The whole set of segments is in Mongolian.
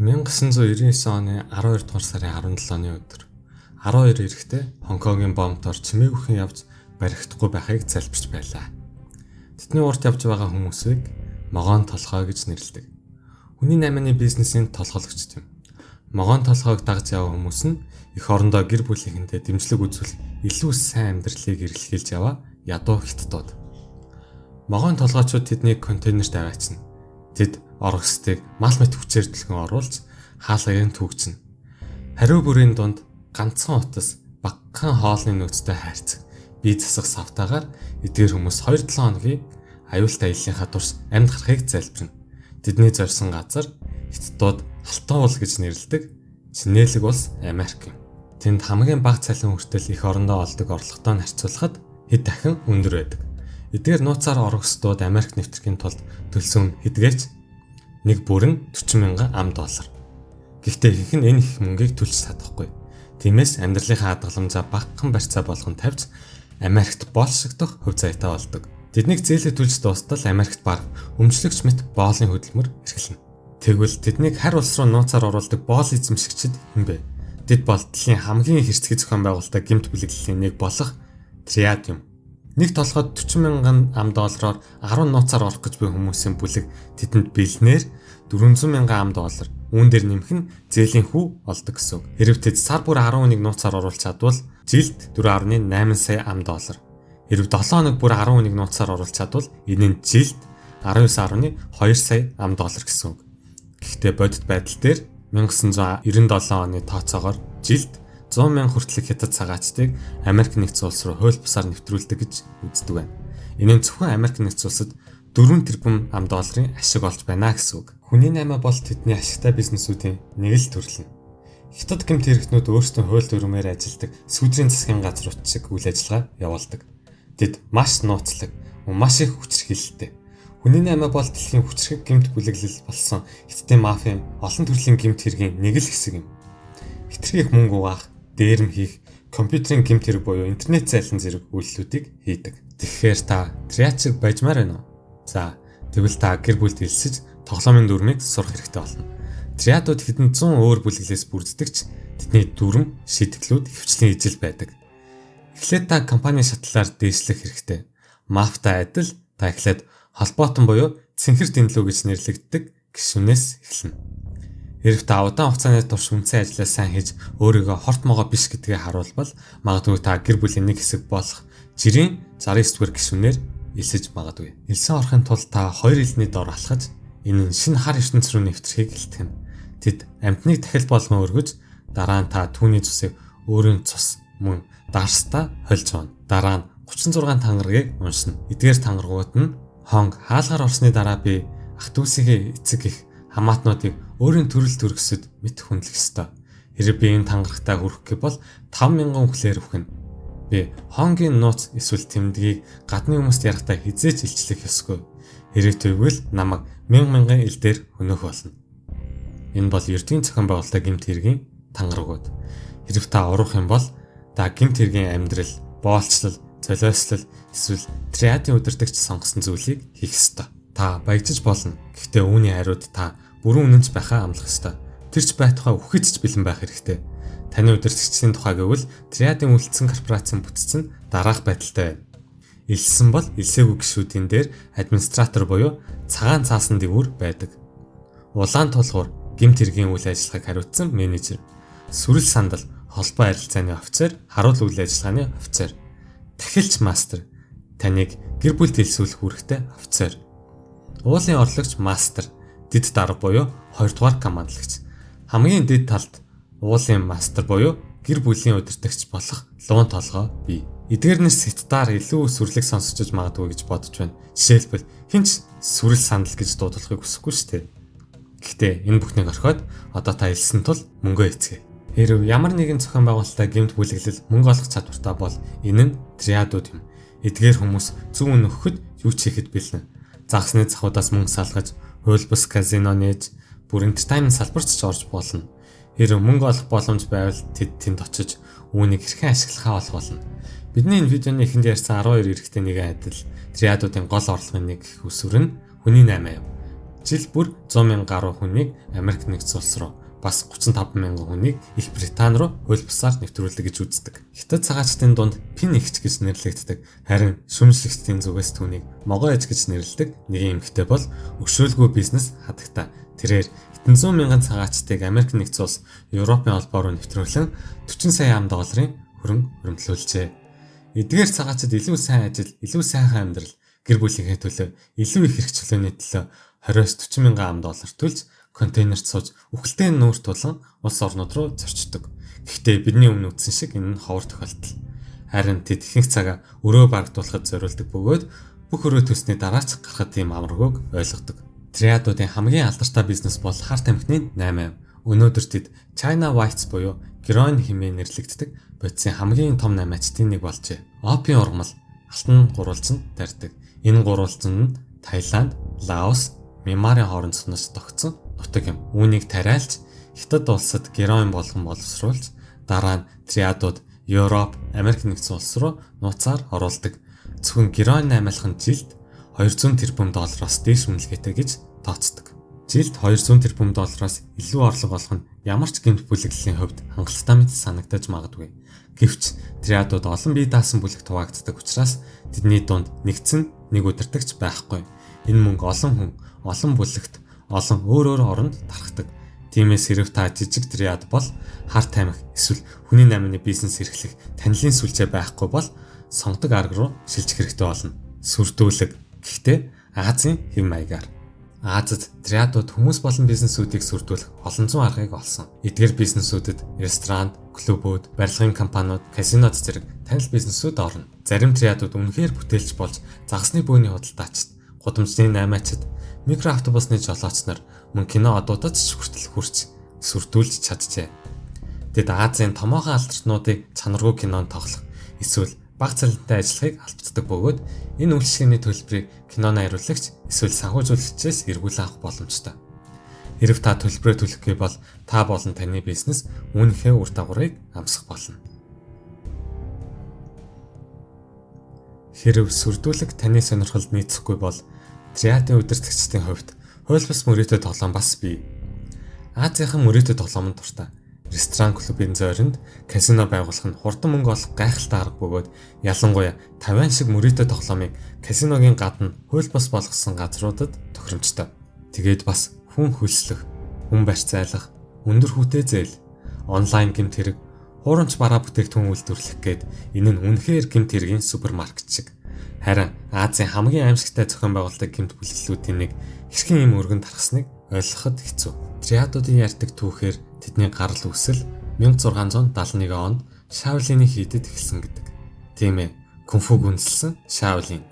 1999 оны 12 дугаар сарын 17-ны өдөр 12 эрэхтэй Хонконгийн бомбтоор чимээгүйхэн явж баригдахгүй байхыг залбирч байлаа. Тэдний урд явж байгаа хүмүүсийг могоон толгой гэж нэрлэдэг. Хүний наймааны бизнесийн толгойлогчд юм. Могоон толгойг дагж яваа хүмүүс нь эх орондоо гэр бүлийнхэндээ дэмжлэг үзүүлэх илүү сайн амьдралыг эрэлхийлж яваа ядуу хятадууд. Могоон толгойчууд тэднийг контейнерт аваачна. Тэд оргостыг мал мэт хүчээр түлхэн оруулж хаалгыг түүгчнэ. Хариу бүрийн дунд ганцхан утас багахан хоолны нөөцтэй хайрцаг бие засах савтаагаар эдгээр хүмүүс 2-7 хоногийн аюултай аяллынхаа турш амьд гарахыг залбирна. Тэдний зорьсон газар хятадууд Алтан уул гэж нэрлэдэг Чинэлэг улс Америк юм. Тэнд хамгийн бага цалин хүртэл эх орондоо олдог орлоготой нь харьцуулахад хэд дахин өндөр байдаг. Эдгээр нууцаар оргостууд Америк нэвтрэхийн тулд төлсөн хэдгээч нэг бүрэн 40 мянган ам доллар. Гэхдээ ихэнх нь энэ их мөнгийг төлж чадахгүй. Тиймээс амьдралынхаа хадгаламжаа багахан барьцаа болгон тавьж Америкт боолшигдох хувь заяатай болдог. Тэднийг зээлээ төлж дуустал Америкт бараг өмчлөгч мэт боолын хөдөлмөр эрхэлнэ. Тэгвэл тэднийг харь улс руу нууцаар оруулдаг боол эзэмшигчид хэн бэ? Тэд бол дэлхийн хамгийн хэрцгий зохион байгуулалттай гэмт бүлэглэлийн нэг болох триад юм. Нэг толгойд 40 мянган ам доллараар 10 нууцаар орох гэж буй хүмүүсийн бүлэг тэдэнд бэлнээр 400 мянган ам доллар үүн дээр нэмэх нь зээлийн хүү олдог гэсэн үг. Хэрв тэд сар бүр 11 нууцаар оруулж чадвал жилд 4.8 сая ам доллар. Хэрв 7 хоног бүр 11 нууцаар оруулж чадвал энэ нь жилд 19.2 сая ам доллар гэсэн үг. Гэхдээ бодит байдал дээр 1997 оны тооцоогоор жилд 100 мянга хүртэлх хятад цагаачдыг Америк нэгдсэн улс руу хууль бусаар нэвтрүүлдэг гэж үздэг байна. Энэ нь зөвхөн Америк нэгдсэн улсад 4 тэрбум ам долларын ашиг олж байна гэсэн үг. Хүний наймаа бол тэдний ашигтай бизнесүүдийн нэг л төрөл нь. Хятад гэмт хэрэгтнүүд өөрсдөө хууль дүрмээр ажилладаг сүдрийн засгийн газрууд шиг үйл ажиллагаа явуулдаг. Тэд маш нууцлаг, маш их хүчирхийлэлтэй. Хүний наймаа бол дэлхийн хүчирхэг гэмт бүлэглэл болсон хятадын мафийн олон төрлийн гэмт хэргийн нэг л хэсэг юм. Хэтэрхий их мөнгө угаах, дээрэм хийх, компьютерийн гэмт хэрэг буюу интернет зайлан зэрэг үйлдэлүүдийг хийдэг. Тэгэхээр та триадчиг байжмаар байна уу? За, тэгвэл та гэр бүлд элсэж тоглоомын дүрмийг сурах хэрэгтэй болно. Триадууд хэдэн зуун өөр бүлэглээс бүрддэг ч тэдний дүрм, шийтгэлүүд хөвчлэн ижил байдаг. Эхлээд та компани шатлалаар дээшлэх хэрэгтэй. Мафтай адил та эхлээд холбоотон буюу цэнхэр дэнлүү гэж нэрлэгддэг гишүүнээс эхэлнэ. Хэрв та удаан хугацааны турш үндсэн ажлаа сайн хийж өөрийгөө хорт могоо биш гэдгээ харуулбал магадгүй та гэр бүлийн нэг хэсэг болох жирийн 69 дугаар гишүүнээр элсэж магадгүй. Элсэн орохын тулд та хоёр элний дор алхаж энэ нь шинэ хар ертөнц рүү нэвтрэхийг илтгэнэ. Тэд амьтныг дахил болгон өргөж дараа нь та түүний цусыг өөрийн цус мөн дарстаа холж явна. Дараа нь 36 тангаргийг уншина. Эдгээр тангаргууд нь Хонг хаалгаар орсны дараа би ах дүүсийнхээ эцэг их хамаатнуудыг өөрийн төрөл төрөсөд мэт хүндлэх ёстой. Хэрэг би энэ тангарагтаа хүрэх гэвэл бол 5000 үхлээр үхнэ. Би Хонгийн нууц эсвэл тэмдгийг гадны хүмүүст ярихдаа хизээж илчлэх ёсгүй. Хэрэг тэгвэл намайг мянга мянган ил дээр хөнөөх болно. Энэ бол ердийн зохион байгуулалттай гэмт хэргийн тангарагууд. Хэрв та урах юм бол та гэмт хэргийн амьдрал, боолчлол, золиослол эсвэл триадын удирдагч сонгосон зүйлийг хийх ёстой. Та баяжиж болно. Гэхдээ үүний хариуд та бүрэн үнэнч байхаа амлах ёстой. Тэр ч байтугай үхэхэд ч бэлэн байх хэрэгтэй. Таны удирдагчдын тухай гэвэл триадын үлдсэн корпорацийн бүтц нь дараах байдалтай байна. Элссэн бол элсээгүй гишүүдийн дээр администратор буюу цагаан цаасан дэвүүр байдаг. Улаан тулгуур гэмт хэргийн үйл ажиллагааг хариуцсан менежер. Сүрэл сандал холбоо харилцааны офицер, харуул үйл ажиллагааны офицер. Тахилч мастер таныг гэр бүлд элсүүлэх үүрэгтэй офицер. Уулын орлогч мастер, дэд дарга буюу 2 дугаар командлагч. Хамгийн дэд талд уулын мастер буюу гэр бүлийн удирдагч болох луун толгой бий. Эдгээр нэр хятадаар илүү сүрлэг сонсож магадгүй гэж бодож байна. Жишээлбэл хэн ч сүрэл сандал гэж дуудахыг хүсэхгүй шүү дээ. Гэхдээ энэ бүхнийг орхиод одоо та элсэн тул мөнгөө эцгээ. Хэрв ямар нэгэн зохион байгуулалттай гэмт бүлэглэл мөнгө олох чадвартай бол энэ нь триадууд юм. Эдгээр хүмүүс зөв үн өгөхөд юу ч хийхэд бэлэн. Загасны захуудаас мөнгө салгаж, хууль бус казино нээж, бүр entertainment салбарт ч орж болно. Хэрв мөнгө олох боломж байвал тэд тэнд очиж үүнийг хэрхэн ашиглахаа олох болно. Бидний энэ видеоны эхэнд ярьсан 12 эрэгтэй нэгэн адил триадуудын гол орлогын нэг үсвэр нь хүний наймаа юм. Жил бүр 100 мянган гаруй хүнийг Америк нэгдсэн улс руу, бас 35 мянган хүнийг Их Британи руу хууль бусаар нэвтрүүлдэг гэж үздэг. Хятад цагаачдын дунд Пин эгч гэж нэрлэгддэг. Харин шүүмжлэгчдийн зүгээс түүнийг Могой эж гэж нэрлэдэг нэгэн эмэгтэй бол өшөөлгүй бизнес хадагтай. Тэрээр хэдэн зуун мянган цагаачдыг Америк нэгдсэн улс, Европын холбоо руу нэвтрүүлэн 40 сая ам долларын хөрөнгө хөрөмтлүүлжээ. Эдгээр цагаачид илүү сайн ажил, илүү сайхан амьдрал, гэр бүлийнхээ төлөө илүү их эрх чөлөөний төлөө 20-с 40 мянган ам доллар төлж контейнерт сууж үхэлтэй нүүр тулан улс орнууд руу зорчдог. Гэхдээ бидний өмнө үзсэн шиг энэ нь ховор тохиолдол. Харин тэд ихэнх цагаа өрөө барагдуулахад зориулдаг бөгөөд бүх өрөө төлсний дараа ч гарахад тийм амаргүйг ойлгодог. Триадуудын хамгийн алдартай бизнес бол хар тамхины 8 ам. Өнөөдөр тэд China Whites буюу героин хэмээн нэрлэгддэг бодисын хамгийн том наймаачдын нэг болжээ. Опийн ургамал алтан гурвалжинд тарьдаг. Энэ гурвалжин нь Таиланд, Лаос, Мянмарын хооронд сунаж тогтсон нутаг юм. Үүнийг тариалж Хятад улсад героин болгон боловсруулж дараа нь триадууд Европ, Америк нэгдсэн улс руу нууцаар оруулдаг. Зөвхөн героин наймаалах нь жилд 200 тэрбум доллароос дээш үнэлгээтэй гэж тооцдог. Жилд 200 тэрбум доллароос илүү орлого олох нь ямар ч гэмт бүлэглэлийн хувьд хангалттай мэт санагдаж магадгүй. Гэвч триадууд олон бие даасан бүлэгт хуваагддаг учраас тэдний дунд нэгдсэн нэг удирдагч байхгүй. Энэ мөнгө олон хүн, олон бүлэгт, олон өөр өөр оронд тархдаг. Тиймээс хэрв та жижиг триад бол хар тамхи эсвэл хүний наймааны бизнес эрхлэх танилын сүлжээ байхгүй бол сонгодог арга руу шилжих хэрэгтэй болно. Сүрдүүлэг. Гэхдээ Азийн хэв маягаар. Азад триадууд хүмүүс болон бизнесүүдийг сүрдүүлэх олон зуун аргыг олсон. Эдгээр бизнесүүдэд ресторан, клубүүд, барилгын компаниуд, казинод зэрэг танил бизнесүүд орно. Зарим триадууд үнэхээр бүтээлч болж загасны бөөний худалдаачид, гудамжны наймаачид, микро автобусны жолооч нар мөн кино одуудад ч хүртэл хүрч сүрдүүлж чаджээ. Тэд Азийн томоохон алдартнуудыг чанаргүй кинонд тоглох эсвэл бага цалинтай ажиллахыг албацдаг бөгөөд энэ үйлчилгээний төлбөрийг киноны найруулагч эсвэл санхүүжүүлэгчээс эргүүлэн авах боломжтой. Хэрв та төлбөрөө төлөхгүй бол та болон таны бизнес үүнийхээ үр дагаврыг амсах болно. Хэрв сүрдүүлэг таны сонирхолд нийцэхгүй бол триадын удирдагчдын хувьд хууль бус мөрөөдө тоглоом бас бий. Азийнхан мөрөөдө тоглоомонд дуртай. Ресторан клубын зойронд казино байгуулах нь хурдан мөнгө олох гайхалтай арга бөгөөд ялангуяа 50 шиг мөрөөдө тоглоомыг казиногийн гадна хууль бус болгосон газруудад тохиромжтой. Тэгээд бас хүн хөлслөх, хүн барьцаалах, өндөр хүүтэй зээл, онлайн гэмт хэрэг, хуурамч бараа бүтээгдэхүүн үйлдвэрлэх гээд энэ нь үнэхээр гэмт хэргийн супермаркет шиг. Харин Азийн хамгийн аимшигтай зохион байгуулалтын гэмт бүлэглэлүүдийн нэг хэрхэн ийм өргөн тархасныг ойлгоход хэцүү. Триадуудын ярьдаг түүхээр тэдний гарал үүсэл 1671 онд Шаолины хийдэд эхэлсэн гэдэг. Тийм ээ, кунфуг үндэслэн Шаолин.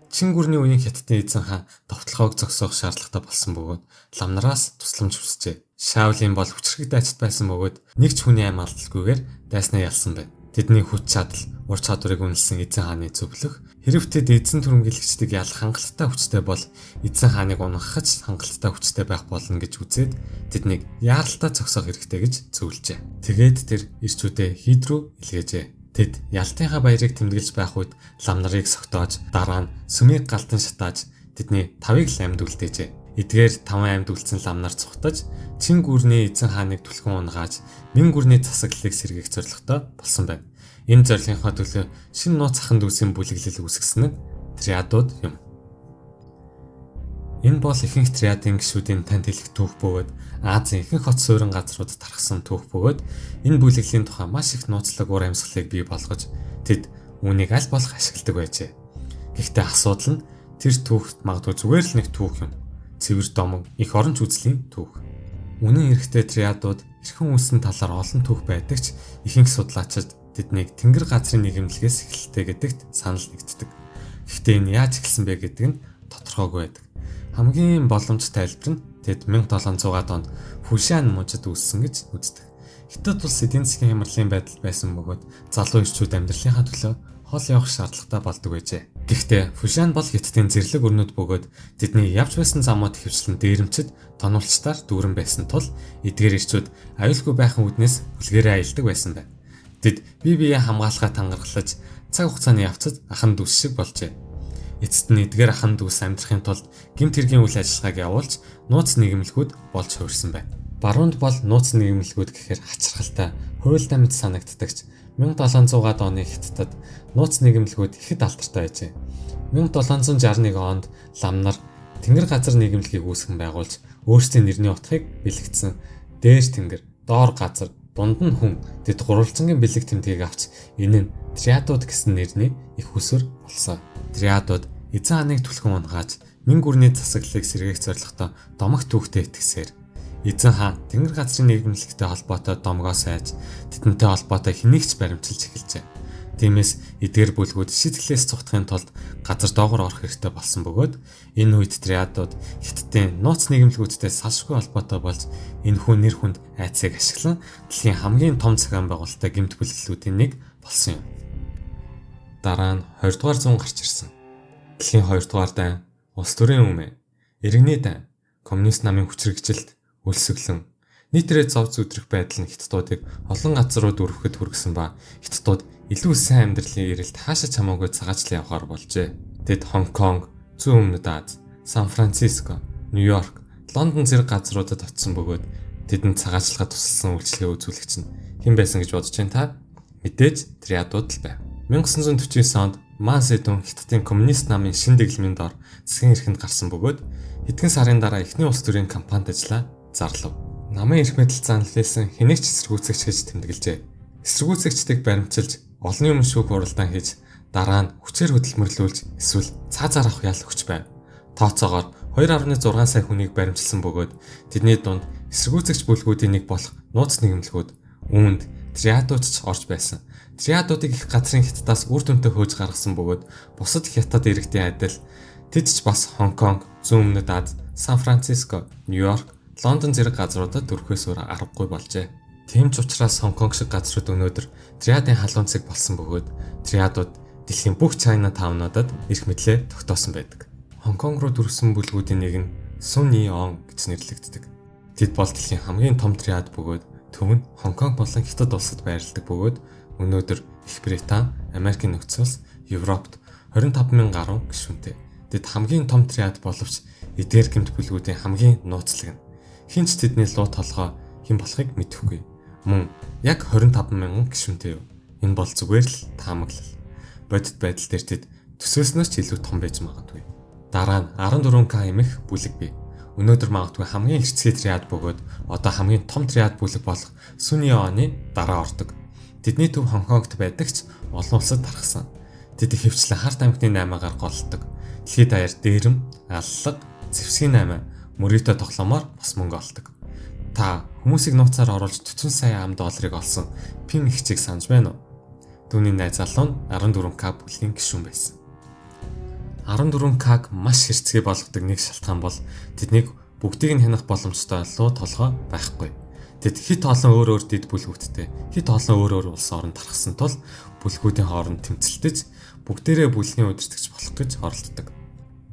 Чин гүрний үеийн Хятадын эзэн хаан довтлогоог зогсоох шаардлагатай болсон бөгөөд ламнараас тусламж хүсжээ. Шаолин бол хүчрхэг дайчид байсан бөгөөд нэг ч хүний амь алдалгүйгээр дайснаа ялсан байна. Тэдний хүч чадал, ур чадварыг үнэлсэн эзэн хааны зөвлөх хэрв тэд эзэн түрэмгийлэгчдийг ялах хангалттай хүчтэй бол эзэн хааныг унахад ч хангалттай хүчтэй байх болно гэж үзээд тэднийг яаралтай зогсоох хэрэгтэй гэж зөвлөжээ. Тэгээд тэр ирчүүдээ хийд рүү илгээжээ. Тэд ялтынхаа баярыг тэмдэглэж байх үед лам нарыг согтоож, дараа нь сүмийг галдан шатааж тэдний тавыг л амьд үлдээжээ. Эдгээр таван амьд үлдсэн лам нар цухтаж чин гүрний эзэн хааныг түлхэн унгааж мэн гүрний засаглалыг сэргээх зорилготой болсон байна. Энэ зорилгынхоо төлөө шинэ нууц хахан дүүсийн бүлэглэл үүсгэсэн нь триадууд юм. Энэ бол ихэнх триадын гишүүдийн танд хэлэх түүх бөгөөд Азийн ихэнх хот суурин газруудад тархсан түүх бөгөөд энэ бүлэглэлийн тухай маш их нууцлаг уур амьсгалыг бий болгож тэд үүнийг аль болох ашигладаг байжээ. Гэхдээ асуудал нь тэр түүхт магадгүй зүгээр л нэг түүх юм. Цэвэр домог их оронч үзлийн түүх. Үнэн хэрэгтээ триадууд хэрхэн үүссэн талаар олон түүх байдаг ч ихэнх судлаачид тэднийг тэнгэр газрын нийгэмлэгээс эхэлтэй гэдэгт санал нэгддэг. Гэхдээ энэ яаж эхэлсэн бэ гэдэг нь тодорхойгүй байдаг. Хамгийн боломжтой тайлбар нь тэд 1700-аад онд Фүшан мужид үүссэн гэж үздэг. Хятад улс эдийн засгийн хямралын байдал байсан бөгөөд залуу ирчүүд амьдралынхаа төлөө хол явах шаардлагатай болдог байжээ. Гэхдээ Фүшан бол Хятадын зэрлэг өрнүүд бөгөөд тэдний явж байсан замууд ихэвчлэн дээрэмчид тонуулчдаар дүүрэн байсан тул эдгээр ирчүүд аюулгүй байхын үүднээс бүлгээрээ аялдаг байсан байна. Тэд бие биеэ хамгаалахаа тангаргалаж цаг хугацааны явцад ахан дүүс шиг болжээ. Эцэст нь эдгээр ахан дүүс амьдрахын тулд гэмт хэргийн үйл ажиллагааг явуулж нууц нийгэмлэгүүд болж хувирсан байна. Баруунд бол нууц нийгэмлэгүүд гэхээр хачирхалтай, хуйлдаа мэт санагддаг ч 1700-аад оны Хятадд нууц нийгэмлэгүүд ихэд алдартай байжээ. 1761 онд лам нар Тэнгэр газар нийгэмлэгийг үүсгэн байгуулж өөрсдийн нэрний утгыг бэлэгдсэн. Дээр тэнгэр, доор газар, дунд нь хүн тэд гурвалжингийн бэлэг тэмдгийг авч энэ нь триадууд гэсэн нэрний их усүр болсон. Триадууд эзэн хааныг түлхэн унгааж мэн гүрний засаглалыг сэргээх зорилготой домогт түүхтэй итгэсээр эзэн хаан тэнгэр газрын нийгэмлэгтэй холбоотой домгоо сайж тэдэнтэй холбоотой хэнийг ч баримтчилж эхэлжээ. Тиймээс эдгээр бүлгүүд шийтгэлээс цугтахын тулд газар доогоор орох хэрэгтэй болсон бөгөөд энэ үед триадууд Хятадын нууц нийгэмлэгүүдтэй салшгүй холбоотой болж энэхүү нэр хүнд айцыг ашиглан дэлхийн хамгийн том зохион байгуулалттай гэмт бүлэглэлүүдийн нэг болсон юм. Дараа нь 20 дугаар зуун гарч ирсэн. Дэлхийн 2 дугаар дайн, улс төрийн өмнө, иргэний дайн, коммунист намын хүчрхэгжилт, өлсгөлэн нийтээрээ зов зүдрэх байдал нь хятадуудыг олон газар руу дөрвөхөд хүргэсэн ба хятадууд илүү сайн амьдралын эрэлт хаашаа ч хамаагүй цагаачлан явахаар болжээ. Тэд Хонконг, Зүүн Өмнөд Аз, Сан Франциско, Нью-Йорк, Лондон зэрэг газруудад очсон бөгөөд тэдэнд цагаачлахад тусалсан үйлчилгээ үзүүлэгч нь хэн байсан гэж бодож байна та? Мэдээж триадууд л байв. 1949 онд Ма Зэдун Хятадын коммунист намын шин дэглэмийн дор засгийн эрхэнд гарсан бөгөөд хэдхэн сарын дараа эхний улс төрийн компанид ажиллаа зарлав. Намын эрх мэдэл занлуулсан хэнийг ч эсэргүүцэгч гэж тэмдэглэжээ. Эсэргүүцэгчдийг баримтчилж олонний өмнө шүүх хуралдаан хийж дараа нь хүчээр хөдөлмөрлүүлж эсвэл цаазаар авах ял өгч байв. Тооцоогоор 2.6 сая хүнийг баримтчилсан бөгөөд тэдний дунд эсэргүүцэгч бүлгүүдийн нэг болох нууц нийгэмлэгүүд үүнд триадууд ч орж байсан. Триадуудыг их газрын Хятадаас үр дүнтэй хөөж гаргасан бөгөөд бусад Хятад иргэдийн адил тэд ч бас Хонконг, Зүүн Өмнөд Аз, Сан Франциско, Нью-Йорк, Лондон зэрэг газруудад төрөхөөс өөр аргагүй болжээ. Тийм ч учраас Хонконг шиг газрууд өнөөдөр триадын халуун цэг болсон бөгөөд триадууд дэлхийн бүх Чайна таунуудад эрх мэдлээ тогтоосон байдаг. Хонконг руу дүрсэн бүлгүүдийн нэг нь Сун Ни Он гэж нэрлэгддэг. Тэд бол дэлхийн хамгийн том триад бөгөөд төв нь Хонконг болон Хятад улсад байрладаг бөгөөд өнөөдөр Их Британи, Америкийн нэгдсэн улс, Европт 25 мянган гаруй гишүүнтэй. Тэд хамгийн том триад боловч эдгээр гэмт бүлгүүдийн хамгийн нууцлаг нь. Хэн ч тэдний луу толгой хэн болохыг мэдэхгүй. Мөн яг 25 мянган гишүүнтэй юу? Энэ бол зүгээр л таамаглал. Бодит байдал дээр тэд төсөөснөөс ч илүү том байж магадгүй. Дараа нь 14К хэмээх бүлэг бий. Өнөөдөр магадгүй хамгийн хэрцгий триад бөгөөд одоо хамгийн том триад бүлэг болох Сүни Оны дараа ордог. Тэдний төв Хонконгт байдаг ч олон улсад тархсан. Тэд ихэвчлэн харт тамхины 8-аар голлдог. Дэлхийд даяар дээрэм, аллага, зэвсгийн 8, мөрөөдө тоглоомоор бас мөнгө олдог. Та хүмүүсийг нууцаар оруулж 40 сая ам долларыг олсон Пин ихчийг санаж байна уу? Түүний найз залуу нь 14К бүлгийн гишүүн байсан. 14К-г маш хэрцгий болгодог нэг шалтгаан бол тэднийг бүгдийг нь хянах боломжтой луу толгой байхгүй. Тэд хит олон өөр өөр дэд бүлгүүдтэй, хит олон өөр өөр улс оронд тархсан тул бүлгүүдийн хооронд тэмцэлдэж бүгдээрээ бүлгийн удирдагч болох гэж оролддог.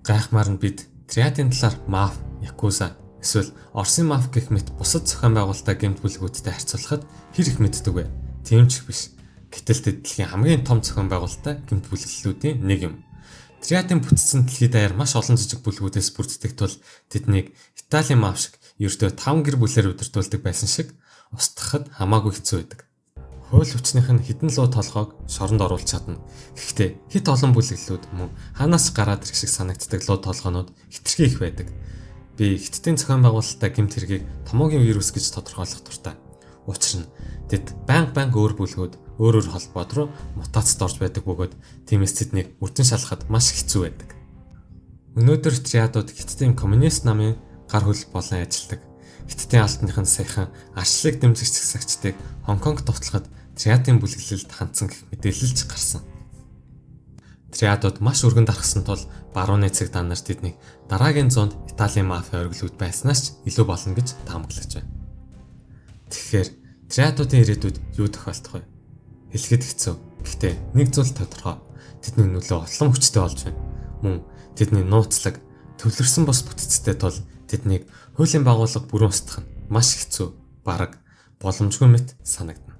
Гайхмаар нь бид триадын талаар маф, якуза эсвэл Оросын маф гэх мэт бусад зохион байгуулалтаа гэмт бүлгүүдтэй харьцуулахад хэр их мэддэг вэ? Тийм ч их биш. Гэтэл тэд дэлхийн хамгийн том зохион байгуулалттай гэмт бүлэглэлүүдийн нэг юм. Триадын бүтцэн дэлхийд даяар маш олон жижиг бүлгүүдээс бүрддэг тул тэднийг Италийн маф шиг ердөө 5 гэр бүлээр удирдуулдаг байсан шиг устгахад хамаагүй хэцүү байдаг. Хууль хүчнийх нь хэдэн луу толгойг шоронд оруулж чадна. Гэхдээ хит олон бүлэглэлүүд мөн хаанаас ч гараад ирэх шиг санагддаг луу толгоонууд хэтэрхий их байдаг. Би Хятадын зохион байгуулалттай гэмт хэргийг томоогийн вирус гэж тодорхойлох дуртай. Учир нь тэд байнга байнга өөр бүлгүүд өөр өөр холбоот руу мутацид орж байдаг бөгөөд тиймээс тэднийг үрдэн шалгахад маш хэцүү байдаг. Өнөөдөр триадууд Хятадын коммунист намын гар хөл болон ажилладаг. Хятадын алтных нь саяхан арчлыг дэмжигч засагчдыг Хонконгт довтлоход триадын бүлэглэлд хандсан гэх мэдээлэл ч гарсан. Триадууд маш өргөн тархсан тул барууны цэг нар тэднийг дараагийн зуунд Италийн мафия оргилууд байснаас ч илүү болно гэж таамаглаж байна. Тэгэхээр триадуудын ирээдүйд юу тохиолдох вэ? Хэлэхэд хэцүү. Гэхдээ нэг зүйл тодорхой. Тэдний нөлөө улам хүчтэй болж байна. Мөн тэдний нууцлаг, төвлөрсөн бус бүтцтэй тул тэднийг хуулийн байгууллага бүрэн устгах нь маш хэцүү, бараг боломжгүй мэт санагдана.